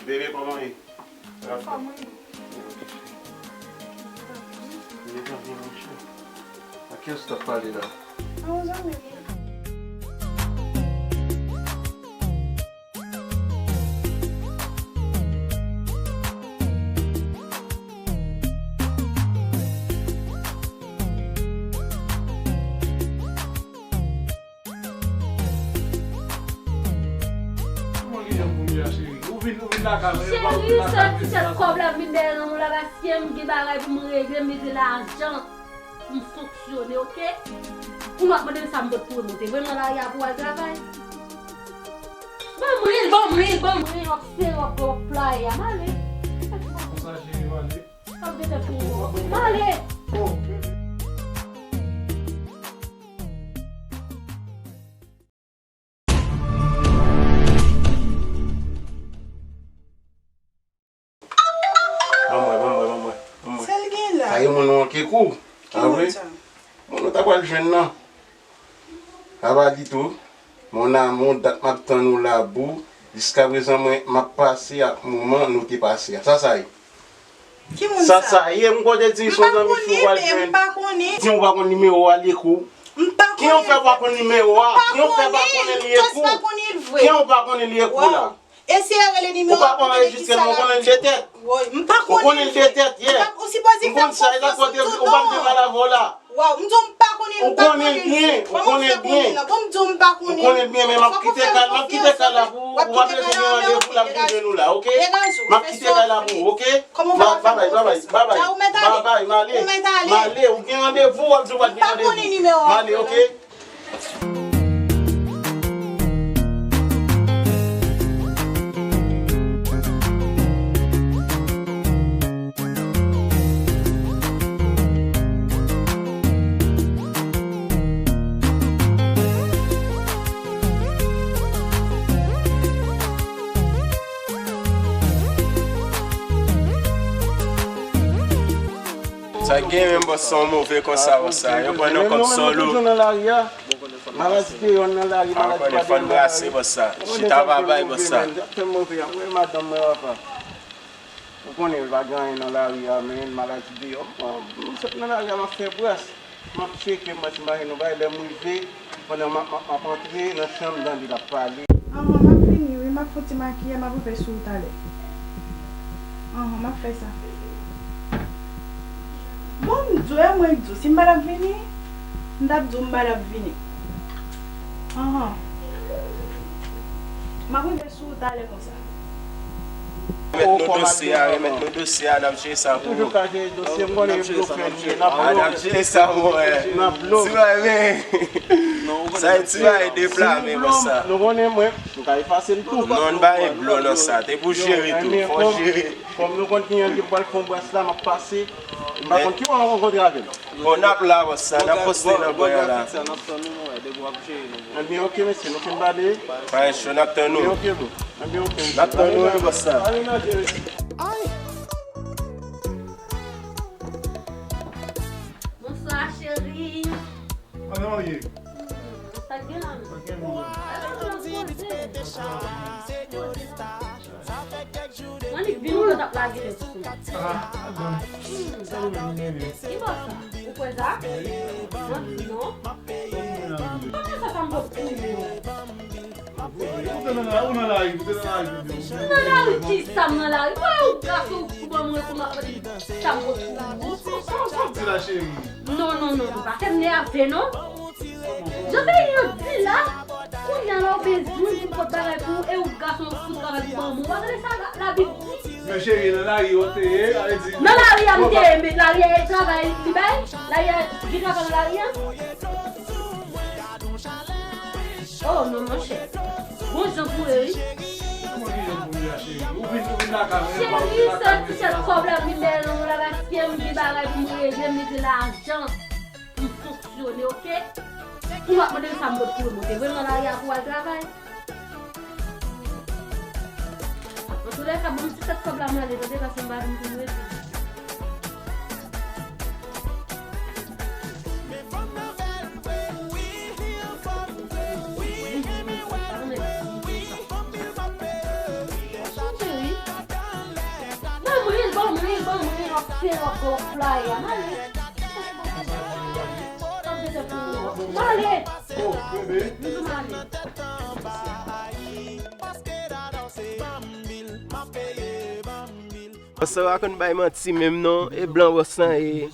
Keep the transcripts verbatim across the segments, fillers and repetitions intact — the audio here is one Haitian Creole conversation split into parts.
Bebe, kòman w ye? Anfòm, wi. Bebe, byen, monchè. A kiyès w t ap pale la? A yon zanmi m. Kòman gen jan pou m ye a, cheri? Ou vin, ou vin lakay mwen, ou pa vin lakay mwen. Cheri, sèl ti tèt kòb la vin dèyè nan nou la, paske m gen bagay pou m regle, m bezwen lajan pou m fonksyone, oke? Ou m ap mande m sa m pot pou remonte. Voye m nan lari a pou w al travay. Ban m ri, ban m ri, ban m ri, w ap sere, w ap, w ap playe a, m ale. Konsa, cheri, w ale. W ap gen tèt pou ou. M ale. Oh. Ban m wè, ban m wè, ban m wè, ban m wè. Sa l gen la? Sa e moun ou an ke kou? Ki moun sa? Moun ou ta pral jwenn nan. A pa ditou. Mon amour, dat m ap tann ou la bou. Jiskaprezan mwen, m ap pase ak moman nou te pase a. Sa sa ye? Ki moun sa? Sa sa ye? M kwè w te di m se yon zanmi fi w pral jwenn. M pa konnen, men m pa konnen. Di w pa konn nimewo a, li ye kou. M pa konnen. Kijan w fè pa konn nimewo a? Kijan w fè pa konnen li ye kou? Kijan w pa konnen li ye kou la? Eseye rele nimewo a pou konnen kisa l ap di. Ou pa anrejistre l, men w konnen l de tèt. Woy, m pa konnen l vre. Ou konnen l de tèt, yeah. M pa, ou sipoze fè m sa, sa sou toutan. Ou pa m di mal avè w la. Waw, m di w m pa konnen l, m pa konnen l. Ou konnen l byen, ou konnen l byen. Bon, m di w m pa konnen l. Ou konnen l byen, men m ap kite kay, m ap kite kay la pou ou. W ap kite kay la pou ou, oke? M ap kite kay la pou ou, oke? Babay, babay, babay. Babay, m ale. M ale, ou gen randevou, w ap di w pa t gen randevou. M ale, oke? Sa gen menm, bòs, sa w move konsa, bòs, sa. Yo pran nan kòm solo. Maladi deyò nan lari, maladi pa deyò nan lari. Chita pa bay, bòs, sa. Fè move a, mwen madanm mwen, papa. Ou konnen l pa gen anyen nan lari a, men maladi deyò. Bon, m sot nan lari a, m ap fè bras. M ap tcheke, m ap tcheke, m pa gen nou bay. Lè m rive, pandan m ap, m ap, m ap antre nan chanm, m tande l ap pale. Anhan, m ap vini, wi, m ap fouti makiye, m ap rive sou ou talè. Anhan, m ap fè sa. Bon, m di w, e mwen k di w, si m pa t ap vini, m t ap di w m pa t ap vini. Anhan. M ap rive sou ou talè konsa. Remèt nou dosye a, remèt nou dosye a, n ap jere sa pou ou. Toujou ka jere dosye, m konnen e blofè li ye, n ap blow. A, n ap jere sa pou ou, eh. N ap blow. Ti bagay, men. Sa e ti bagay de pla, men bon sa. Nou konnen mwen, m ka efase l tou. Non, n pa e blow nan sa, te pou jere tou, fò jere. Kòm nou konn kijan l ye, m pral fè yon bras la, m ap pase. M pa konn ki bò w rankontre avè l. Bon, n ap la, bòs, sa, n ap poste nan bò a la. Ebyen, oke, mesye, nou fin pale. Pa gen cho, n ap tann ou. Ebyen, oke, bro. Ebyen, oke, mesye. N ap tann ou, wi, bòs, sa. Bonswa, cheri. Kòman w ye? Sa k gen la menm? Sa k gen la menm? Annik vin ou t ap lage lè sou. Ah, bon. Sa nou menm, menm. Ki bò sa? Ou kwè sa? Non. Kòman sa, sa m pot pou ou? Ou te nan la-, ou nan lari, ou te nan lari. Nan lari, ki sa m nan lari? Mwen, ou gason, ou ban mwen kòman sa m pot pou ou? Sa w di la, cheri? Non, non, non, non, pa fè m nève, non. Jan peyi yo di la, kounye a la ou bezwen pou pot bagay pou ou, e ou gason ou fout travay pou manman w. Ou pa tande sa la, Labib di? Men cheri, nan lari a w te ye, sa vle di. Nan lari a m te ye, men lari a e travay li bay, lari a gen travay nan lari a. Oh, non, monchè. Bon jan pou e, wi. Kòman ki jan pou m ye a, cheri? Ou vin, ou vin lakay mwen, ou pa vin lakay mwen. Cheri, sèl ti chèk kòb la vin dèyè nan mwen la, paske m gen bagay pou m regle, m bezwen lajan pou m fonksyone, oke? Ou ap mande m sa m pot pou remonte. Voye m nan lari a pou w al travay. Antoulèka, ban m ti chèk kòb la, m ale, tande, paske m pa vin pou m rete. Cheri, Pè w ap ba w flyer. M ale. M ale. M ale. Bòs sa pa konn bay manti menm non, e blan bòs sa ye.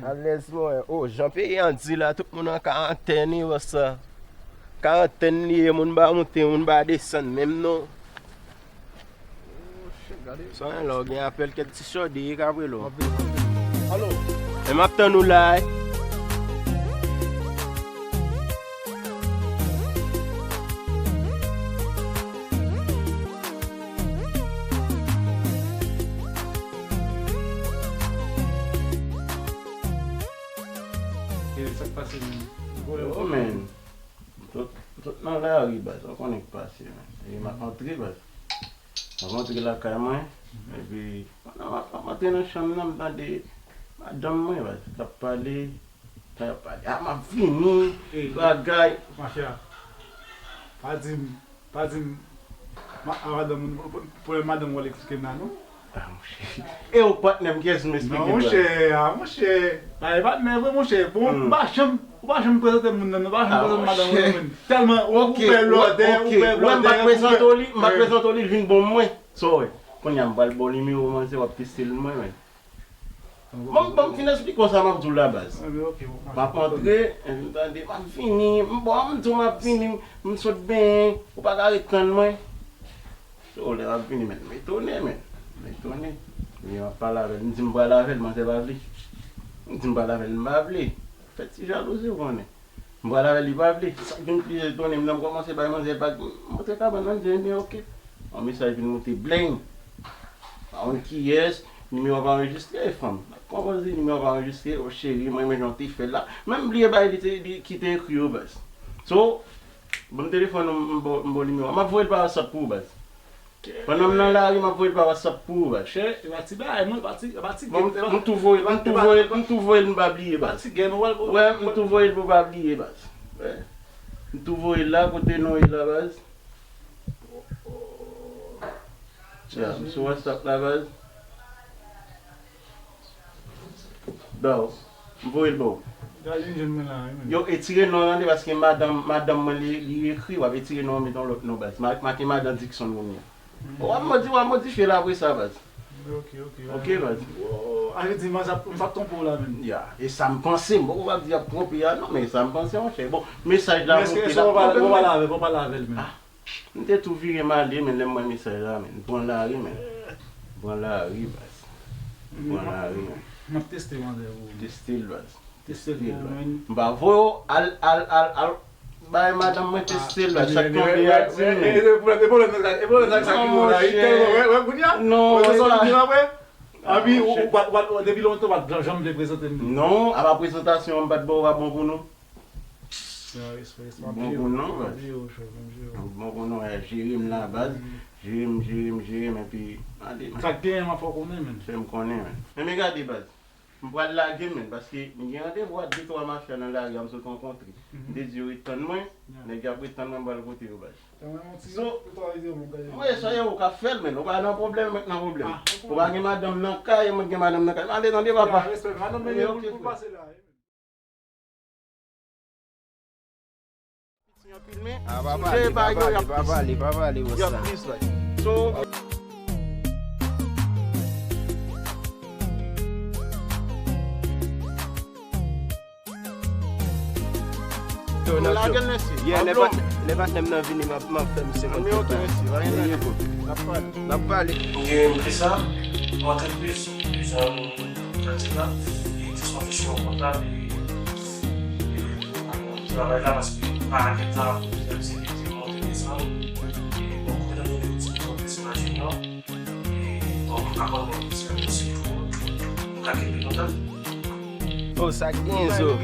Alèz mwen. Oh, jan peyi an di la, tout moun an karantèn wi bòs sa. Karantèn li ye, moun pa moute, moun pa desann menm non. Sa yon lè w gen apèl kèk ti chòde, e k ap rele w. Alo. Men m ap tann ou la, wi. E sa k pase menm? Yo, men. M sot, m sot nan lari, baz. Ou konnen k pase, men. E m ap antre, baz. M ap antre lakay mwen. Epi, pandan m ap, m ap antre nan chanm nan, m tande madanm mwen, baz, k ap pale. K ap pale. A, m ap vini, bagay. Machè, pa di m, pa di m, ma, a madanm, pwoblèm madanm w al eksplike m la, non? Ah, monchè. E ou patnè m, kiyès m esplike? Non, monchè, ah, monchè. Pa e patnè vre, monchè. Bon, m pa janm, ou pa janm prezante moun nan, non, ou pa janm prezante madanm ou, non. Tèlman ou, ou pè blòdè, ou pè blòdè, ou pè. M pa t prezante w li, m pa t prezante w li, l vin bon mwen. Sa w wè? Kounye a m pral ba w nimewo manzè, w ap teste l mwen, men. Bon, bon, m fin esplike w sa m ap di w la, baz. M ap antre, epi m tande, m ap vini, m, bon, m di w m ap vini, m, m sot benyen, ou pa ka ret tann mwen. O, lè m ap vini, men, m etone, men. M etone. Epi m ap pale avè l. M di m pral avè l, manzè pa vle. M di m pral avè l, m pa vle. Fè ti jalouzi, ou konnen. M pral avè l, li pa vle. Sa k vin pi etone m nan, m kòmanse bay manzè vag. M monte kabann nan, m di, ebyen, oke. Yon mesaj vin moute, bleng. Pa konn kiyès, nimewo a pa anrejistre, fanm. Kòman di nimewo a pa anrejistre? O cheri, mwen renmen jan w te fè l la. Men m bliye bay li te, li, ki te ekri yo, baz. So, ban m telefòn ou, m ba w, m ba w nimewo a. M ap voye l pa WhatsApp pou ou, baz. Pandan m nan lari, m ap voye l pa WhatsApp pou ou, baz. Chè, e pa ti bagay, non, e pa ti, e pa ti gèm, m tou voye l, m tou voye l, m tou voye l, m pa bliye, baz. E pa ti gèm, ou pral, wè, m tou voye l pou w pa bliye, baz. Wè. M tou voye l la, kote non ye la, baz. Ya, m sou WhatsApp la, baz. Ba w. M voye l ba w. Gade m jwenn mwen la, wi, men. Yo, etire non an, tande, paske madanm, madanm mwen, li, li ekri, w ap etire non an, met yon lòt non, baz. Ma-, make madan Dikson kounye a. W ap modi-, w ap modifye l apre sa, baz. Ok, ok. Ok, baz. Oh, a vle di, m ap, m p ap twonpe w la, menm. Ya, e sa m panse, m poko p ap di y ap twonpe a, non, men sa m panse, monchè. Bon, mesaj la monte, l ap twonpe m, men. Ou pale avè l, ou pale avè l, menm. Ah. M te tou vire m ale, men lè m wè mesaj la, men, m pran lari, men. M pran lari, baz. M pran lari, men. M ap teste w anlè ou. Teste l, baz. Teste l pou ou, men. M pa voye w al, al, al, al bay madanm mwen teste l, baz. Sa k tonbe a di m, men. E pwoblèm, e pwoblèm sa, e pwoblèm sa ki gen la. Li tèlman wè, wè, kounye a. Non, e pa. Anpi, ou, ou, depi lontan, ou pa t janm vle prezante m. Non, apa prezantasyon an m pa t ba w, pa bon pou nou. Respè, respè, respè. Bon pou nou, baz. Bon pou nou, eh, jere m la, baz. Jere m, jere m, jere m, epi, ale, man. Sa k genyen, m ap fè w konnen, men. Fè m konnen, men. Men, men gade, baz. M pral lage, men, paske m gen randevou ak de twa mafya nan lari a, m sot rankontre. M te di yo ret tann mwen, nèg yo ap ret tann mwen, m pral kote yo, baz. So, mwen, sa yo ou ka fè l, men. Ou pa nan pwoblèm, mwen nan pwoblèm. Ou pa gen madanm nan kay, mwen gen madanm nan kay. Ale, tande, papa. Respè, madanm, men, ok, pou l pase la. Piti anpil, men, ah, pa pale, pa pale, pa pale, pa pale, bòs la. Y ap plis, baz. So, yo, lage l, mesye. Yeah, lè patnè m nan vini, m ap, m ap fè misye konn tout bagay. N ap pale. N ap pale. Ou gen kisa? Ou antre plis, jan nou di la, e ti son fichye w kontak, e travay la, paske pa gen tan pou fè sekirite monte desann. E bon, kote nou gen ti pwoblèm sou machin nan. E bon, nou pa konn si nou ka kenbe kontak. Oh, sa k gen zo.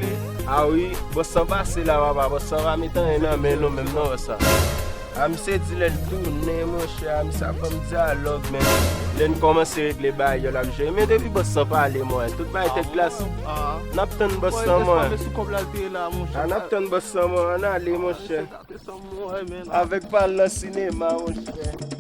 Ah wi, bòs san pase la, papa. Bòs san pa met anyen nan men nou menm non, bòs sa. A, misye di lè l tounen, monchè, a, misye ap ban m dyalòg, men lè n kòmanse regle bagay yo, l ap jere. Men depi bòs san pale, mwen, tout bagay tèt glas. N ap tann bòs san, mwen. A, n ap tann bòs san, mwen, ann ale, monchè. Avèk pa l nan sinema, monchè.